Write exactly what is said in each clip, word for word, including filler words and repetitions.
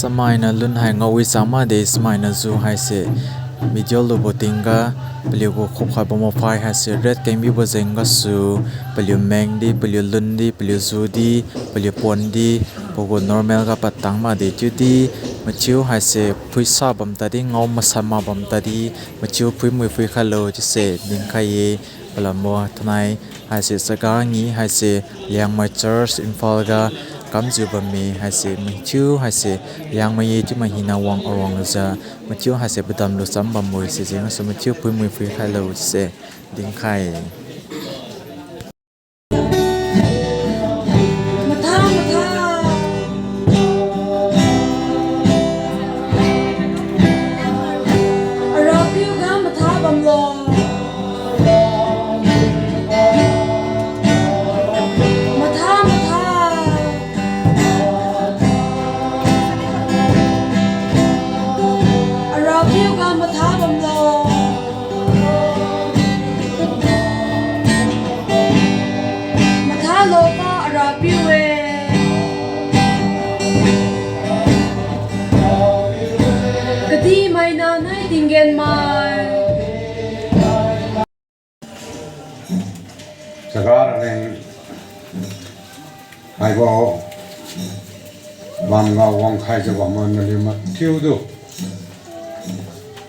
Samaina lun hai ngaowi chang makde, samaina zu haise video lubo tingga paliugu khupkhai bambo phai haise red kengbibo jeng gasu paliu meng di, paliu lun di, paliu zu di, paliu pon di, pagu normal ga pad tang makde chiudi, mathiu haise phuisa bam tadi, ngao masan mak bam tadi, mathiu phui mui phui khailo chiuse dinkhai-e. Palambo thainai haise Chaga Ngee haise Liangmai Church Imphal ga kamjiu bamme haise mathiu haise Liangmai-e chiu mai hina wang aruang lujiu mathiu haise padam lucham bambo-e sijeng gasu mathiu phui mui phui khailo chiuse dinkhai. Matha, matha. Arapiu ga matha bamlo. Matha, matha. Arapiu ga matha bamlo. Mathalo pa Arapiu-e. Kadihmaina nai tinggen mai. Chaga raleng haibo bamga wangkhaijiu bammai naliu mathiutu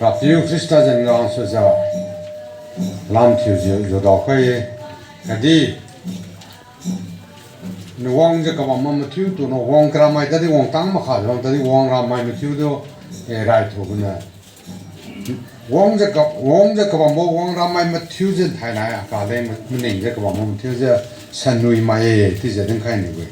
Rapiu Khrista zan ga sujiu lam thiujiu judaokhai-e. Khatdi nawangjiu kabambo mathiutu nawang karamai tadi wangtang makhajiu bam tadi wang ramai mathiutu, e, raithuboniu wangjiu ka, wangjiu kabambo wang ramai mathiujiu thainai akaleng maningjiu kabambo mathiujiu sanui mai-e chiujiu dinkhai niu-e.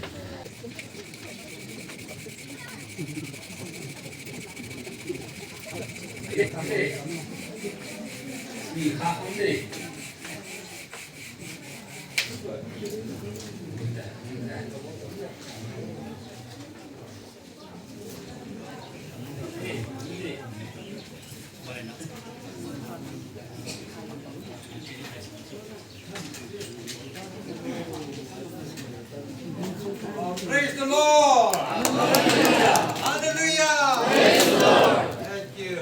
Praise the Lord. Hallelujah. Thank you.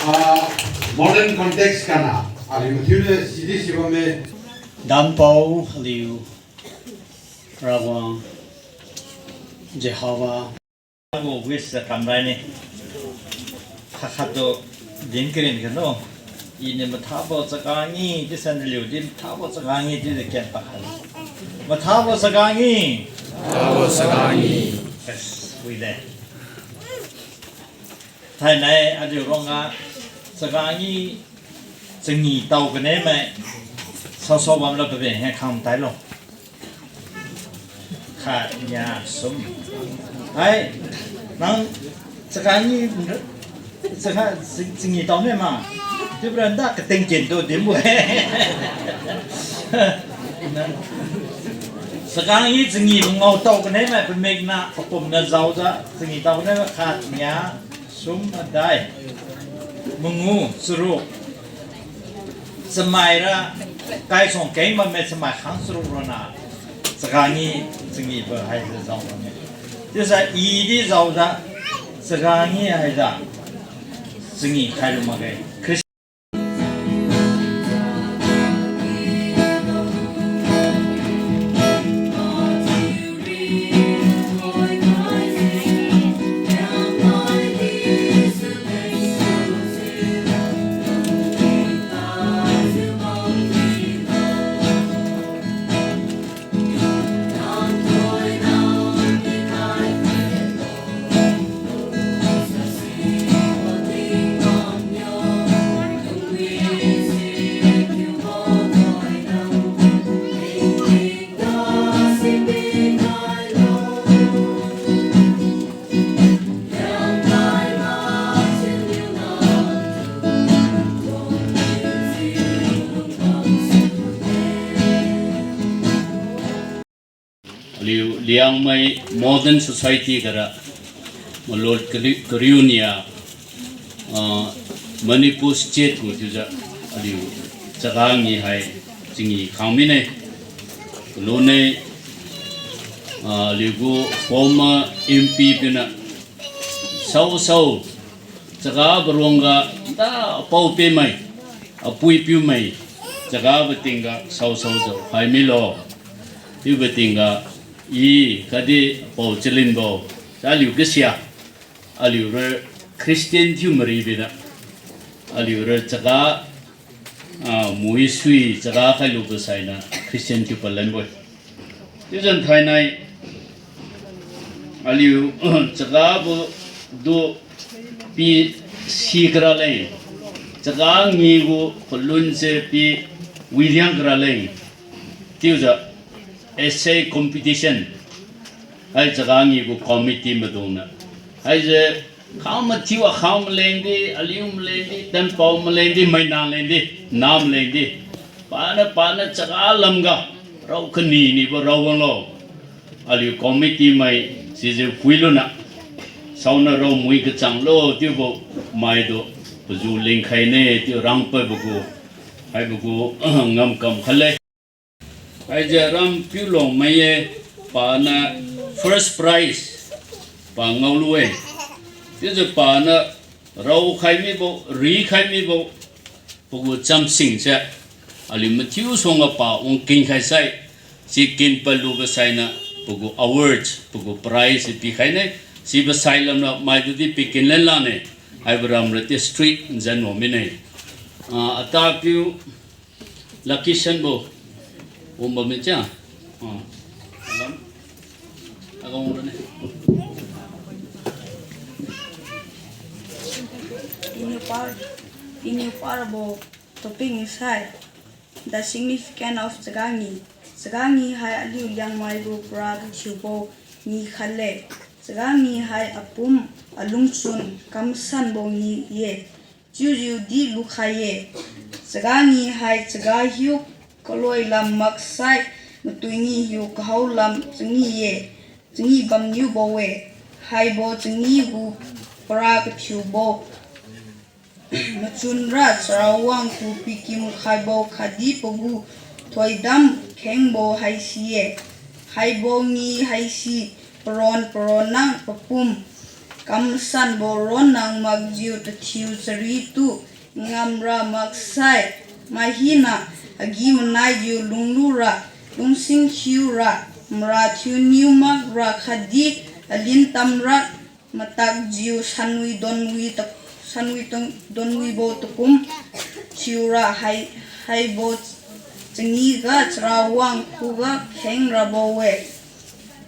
Ah, modern context kana, aliu mathiu le sidi sibamme. Dampao aliu Rawang Jehovah. Gu wish kamrai ne. Khat khat tu din karin kano. Iniu mathabo Chaga Ngee, chiusan naliu di mathabo Chaga Ngee, chiujiu ken pakhan. Mathabo Chaga Ngee. Mathabo Chaga Ngee. Yes, we there. Thainai aliu ruangga Chaga Ngee changee tao kane mai saosao bamlo pabe he khang tailo. Khat, nia, sum. Hai, nang Chaga Ngee, Chaga, changee tao ne ma. Chiubora nda kating ken tu dinbo he. Chaga Ngee changee mangao tao kane mai pamikna papumna jaojiu changee tao kane mai khat, nia, sum, madai, mangu, charuk. Chamaira kaisuang keng bamme chamai khang charuk ronna Chaga Ngee changeebo haijiu jao bamme. Chiusai i di jaojiu Chaga Ngee haijiu changee khailu makge. Khrista Liangmai modern society gara malot kari-, kariu nia, ah, Manipur state gu chiujiu aliu Chaga Ngee hai chingi khang mine. Kalone, ah, aliugu former M P bina saosao Chaga baruangga da apao-pimai, apui-piumai, Chaga batingga saosao jiu khai milo. Chiubo tingga i khatdi apao chalinbo, aliu kasia, aliura Christian thiu mari bina, aliura Chaga, ah, mui sui Chaga khailubo sainiu Christian thiu palanbo-e. Chiujiu thainai aliu Chaga gu du pi si kara leng, Chaga Ngee gu palun se pi wiriang kara leng, chiujiu essay competition, hai Chaga Ngee gu committee maidungniu, haise khang mathiu akhang maleng di, aliu maleng di, tanpao maleng di, maina leng di, na maleng di, paniu paniu Chaga lamga rao kani nibo raowanglo. Aliu committee mai sijiu phuiluniu, saoniu raomui kachanglo chiubo maitu pazu lingkhaine chiu rangpadbo gu, haibo gu ngamkam khatle. Haise Rampiulongmai-e, paniu first prize pa ngaolu-e. Chiujiu paniu raokhai mibo, rikhai mibo, pagu chamsingse aliu mathiu suangga pa wang kinkhai sai, si kinpadlubo sainiu pagu awards, pagu prize pikhaine. Sibo sai lamra maitudi pikin lenlane, haibo ramra district nzan wang mine. Ah, atapiu Lucky Shanbo, wang bamme chia. Ah, alam, agong rane. Iniu pa, iniu parabo topic sai, The significance of Chaga Ngee. Chaga Ngee hai aliu Liangmai gu para kathiubo ngee khatle. Chaga Ngee hai apum, alungchun, kamasanbo ngee-e. Chiujiudi lukhai-e. Chaga Ngee hai Chaga hiu kaloi lam maksai, matui ngee hiu kahao lam changee-e, changee bamniubo-e. Haibo changee gu para kathiubo machunra charawang gu pikim khaibo khatdi pagu thoidam khengbo haisi-e. Haibo ngee haisi paron paronna papum kamsanbo ronna makjiu tathiu charitu ngamra maksai, mai hina agi-manaijiu lunglura, lungsing khiura, mara thiuniu makra khatdi alin tamra matakjiu sanwi donwi ta-, sanwi tong-, donwibo takum thiura hai, haibo changee ga charawang khuga khengrabo-e.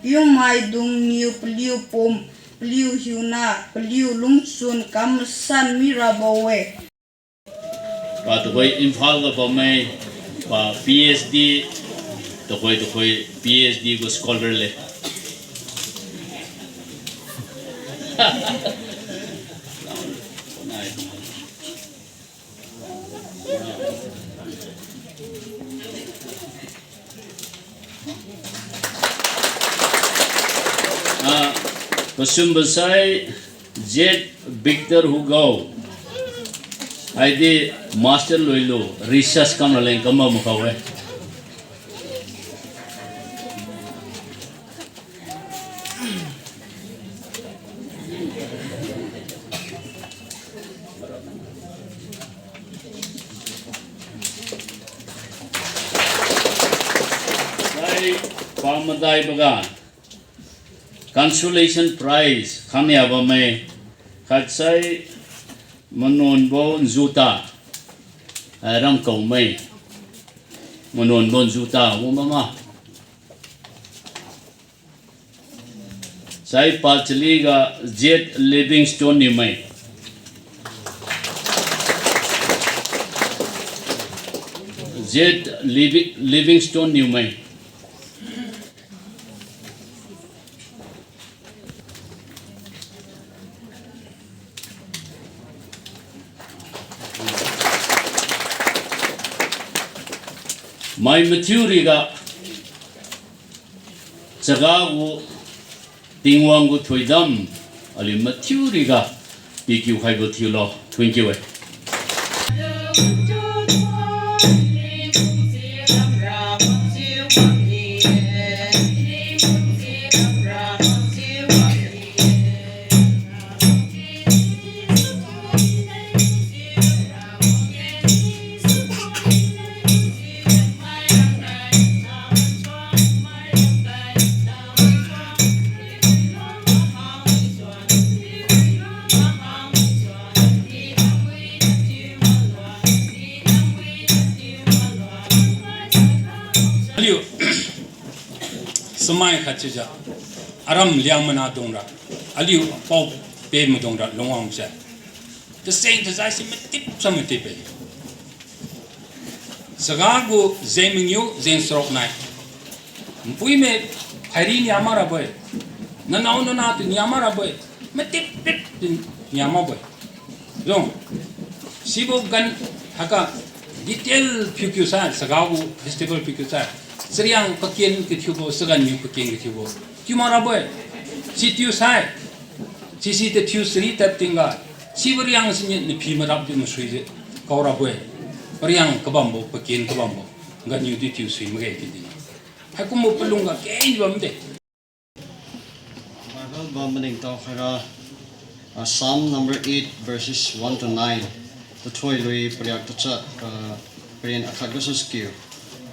Piumaidungniu paliu pum, paliu hiuna, paliu lungchun kamasan mirabo-e. Pa tuhoi Imphal ga bamme, pa PhD, tuhoi tuhoi PhD gu scholar le. Ah, pasumbo sai Z Victor Hugao. Haidi master loilu research kam raleng kam makhao-e. Sai pamadaiboga consolation prize khangnia bamme, khatsai Manuanbo Nzuta, ah, Ramkaomai, Manuanbo Nzuta wang bamma. Sai pachaliga Z Livingstone Niumai. Z Livi-, Livingstone Niumai. Mai mathiu riga Chaga gu Tingwang gu thoidam aliu mathiu riga pikiu khaibo thiulo. Thank you e. Aliu, samai khat chiujiu, aram Liangmai nahdungra, aliu pao-peh maidungra lungwangse, taseng tajai si matip sa matip-e. Chaga gu jeng mangiu jeng charuk nai, npuimai phairi nia mak rabo-e, nanao nanatu nia mak rabo-e, matip pip tu nia makbo-e. Jung, sibo gan haiga detail phiukiu sai, Chaga gu festival phiukiu sai, chariang paken kathiubo, chagan niu paken kathiubo thiu mak rabo-e. Si thiu sai, sisi tathiu chari tad tingga, sibo riang siniu naphi marap di masuijiu kao rabo-e. Pariang kabambo, paken kabambo, ganiu di thiu sui makge chiudi, haikumbo palungga keng bamde. Bible bam maningtao khaira, ah, Psalm number eight, verses one to nine. Tathoi lui pariak tachat, ah, paren akhat gasu skiu,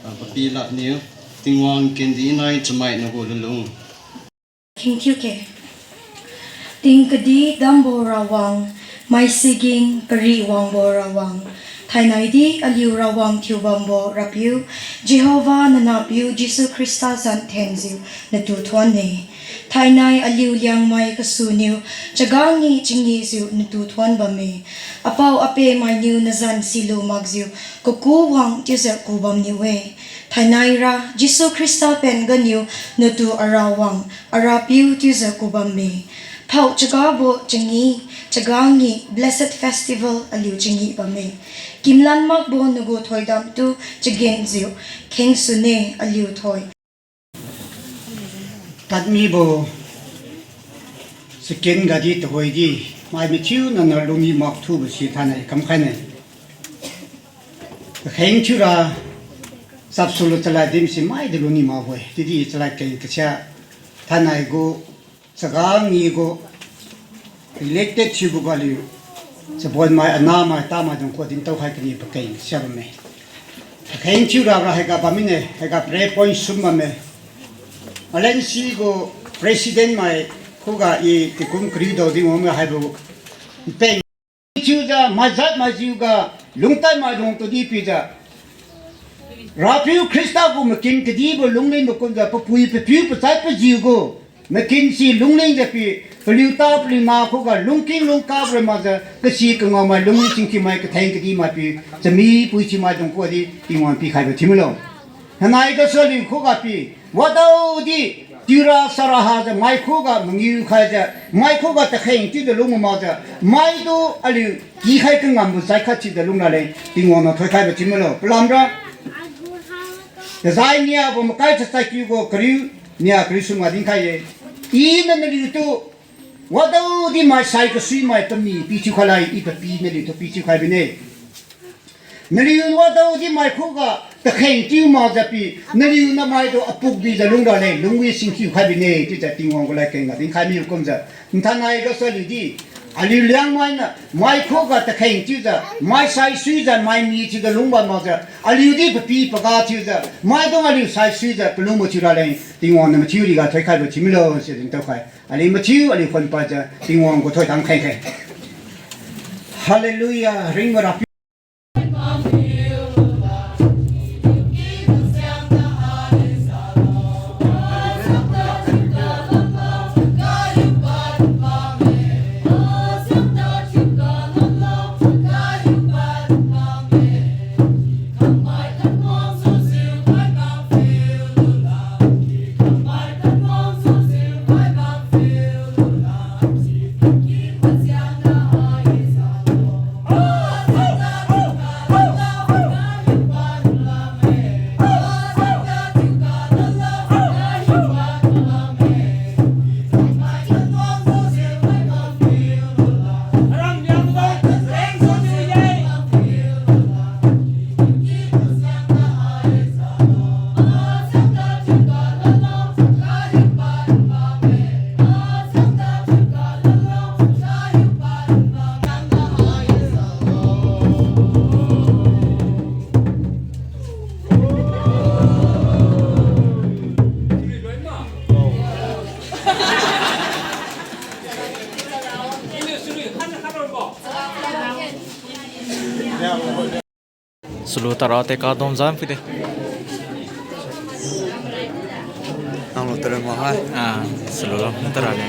ah, papi ladniu, Tingwang kendi nai chamai nagu lunlung. Khingthiu khe. Ting kadi dambo Rawang, maisiging pari wangbo Rawang, thainaidi aliu Rawang thiubambo Rapiu, Jehovah nanahpiu Jesu Khrista zan thenjiu natu thuon-e. Thainai aliu Liangmai kasuniu chaga ngee changeejiu natu thuon bamme. Apao-ape mainiu nazan silu makjiu kaku wang chiujiu kubamniu-e. Thainaira Jesu Khrista pen ganiu natu Arawang, Arapiu chiujiu kubamme. Phao chagabo changee, chaga ngee, Blessed Festival aliu changee bamme. Kimlan makbo nagu thoidamtu chagenjiu khengsune aliu thoi. Tadmibo second gadi tuhoidi, mai mathiu nana lungni makthubo si thainai kamkhaine. Kakheng thiura chapsulu chalad dimsi maidi lungni makbo-e. Chiudi chalad keng kasia thainai gu chaga ngee gu related thiubo ga aliu chabonmai, anahmai, tamaidung khu dintaokhai kani pakeng sia bamme. Kakheng thiura ra haiga bam mine, haiga prayer point sum bamme. Alensi gu president mai khuga i tikum kariu daodi wangga haibo peng thiujiu, maijat maijiuga, lungtad maidung tudi pijiu, Rapiu Khrista gu makin kadibo lunglingbo kumjiu, papui papiu pachai pajiu gu makin si lunglingjiu pi, paliu ta paliu na khuga lungking lungkabo ra makjiu, kasi kangaomai lungwi singkimai katheng kadi mai pi, chami pui thiumaidung khuga di Tingwang pikhaibo thiumilo. Hanai gasu aliu khuga pi, wadaodi tiura sarahajiu mai khuga mangiu khaijiu, mai khuga takheng thiujiu lung makjiu, maitu aliu kikhai kangambo jai khat thiujiu lung raleng Tingwang niu thoikhaibo thiumilo. Palamra, tajai niabo makai chachai kiubo kariu, nia kariu sum ga dinkhai-e. Iniu naliutu wadaodi mai sai kasuimai pami pithiu khailai, i papi naliutu pithiu khai bine. Naliu wadaodi mai khuga takheng thiu makjiu pi, naliu namaitu apuk bijiu lung raleng lungwi singkiu khai bine chiujiu Tingwang gu ladkeng ga dinkhai mibo kumjiu, nthainai gasu aliudi, aliu Liangmai niu mai khuga takheng thiujiu, mai sai suijiu, mai mi thiujiu lungbam makjiu, aliudi papi paga thiujiu, maidung aliu sai suijiu palungbo thiu raleng Tingwang niu mathiu riga thoikhaibo thiumilo si dintaokhai. Aliu mathiu aliu khon paijiu Tingwang gu thoidam khengkhe. Hallelujah, ringbo Rapiu. Salu tara te ka dom zan pui de. Nang lo tara ma hai. Ah, salu lo tara le.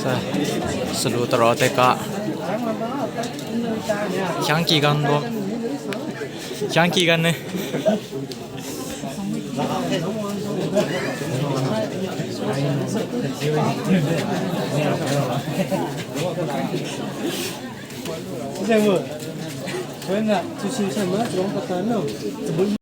Sa, salu tara te ka. Hiang ki gan bo. Hiang ki gan ne.